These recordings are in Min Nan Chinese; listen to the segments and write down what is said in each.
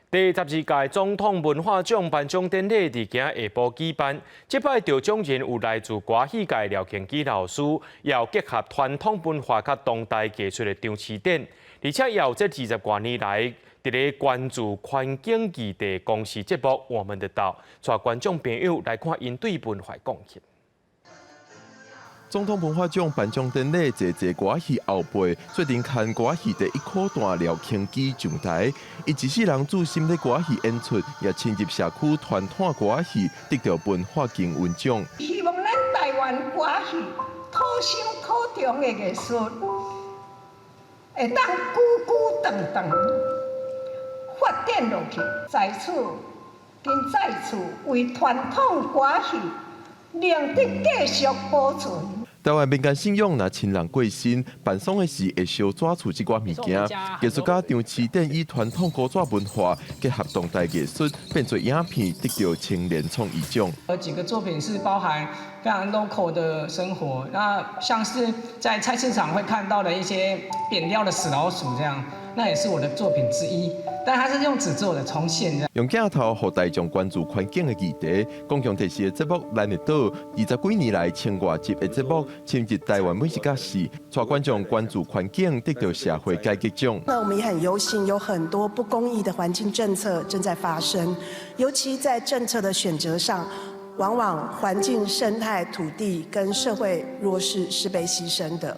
第12屆總統文化獎頒獎典禮佇今下晡舉辦，這擺得獎人有來自歌戲界廖慶基老師，也有結合傳統文化佮當代藝術的張市典，而且也有這20外年來佇咧關注環境議題公視節目《我們的島》，帶觀眾朋友來看𪜶對文化貢獻。總統文化獎頒獎典禮，濟濟歌戲後輩做陣牽歌戲第一苦旦廖慶基上台，伊一世人注心咧歌戲演出，也深入社區傳統歌戲，得著文化金雲獎。希望咱台灣歌戲土生土長的藝術，會當久久長長發展落去，在此跟再次為傳統歌戲能得繼續保存。台灣民間信仰若親人過身，辦喪的時會燒紙厝這寡物件。藝術家張市典以傳統古紙文化結合當代藝術，變做影片，得著青年創意獎。有幾個作品是包含非常 local 的生活，那像是在菜市場會看到的一些扁掉的死老鼠這樣，那也是我的作品之一。但它是用紙做的重現。用鏡頭予大眾關注環境的議題，公共電視的節目《咱的島》，20幾年來千外集的節目，深入台灣每一個市，帶觀眾關注環境，得著社會改革獎。那我們也很憂心，有很多不公義的環境政策正在發生，尤其在政策的選擇上，往往環境、生態、土地跟社會弱勢是被犧牲的。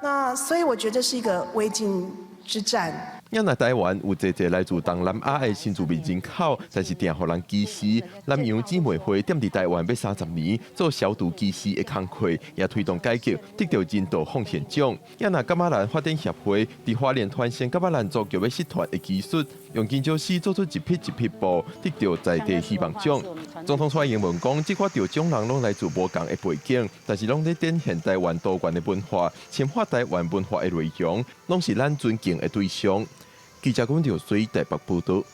那所以我覺得這是一個未竟之戰。也若台灣有濟濟來自東南亞的新住民人口，但是定予人歧視。南洋姊妹會踮佇台灣欲30年做消除歧視的工課，也推動改革，得著人道奉獻獎。也若噶瑪蘭發展協會佇花蓮傳承噶瑪蘭族轎仔失傳的技術，用金蕉絲做出一匹一匹布，得著在地希望獎。總統蔡英文講，這寡得獎人攏來自無仝的背景，但是攏咧展現台灣多元的文化，深化台灣文化的內容，攏是咱尊敬的對象。記者龚條水台北報道。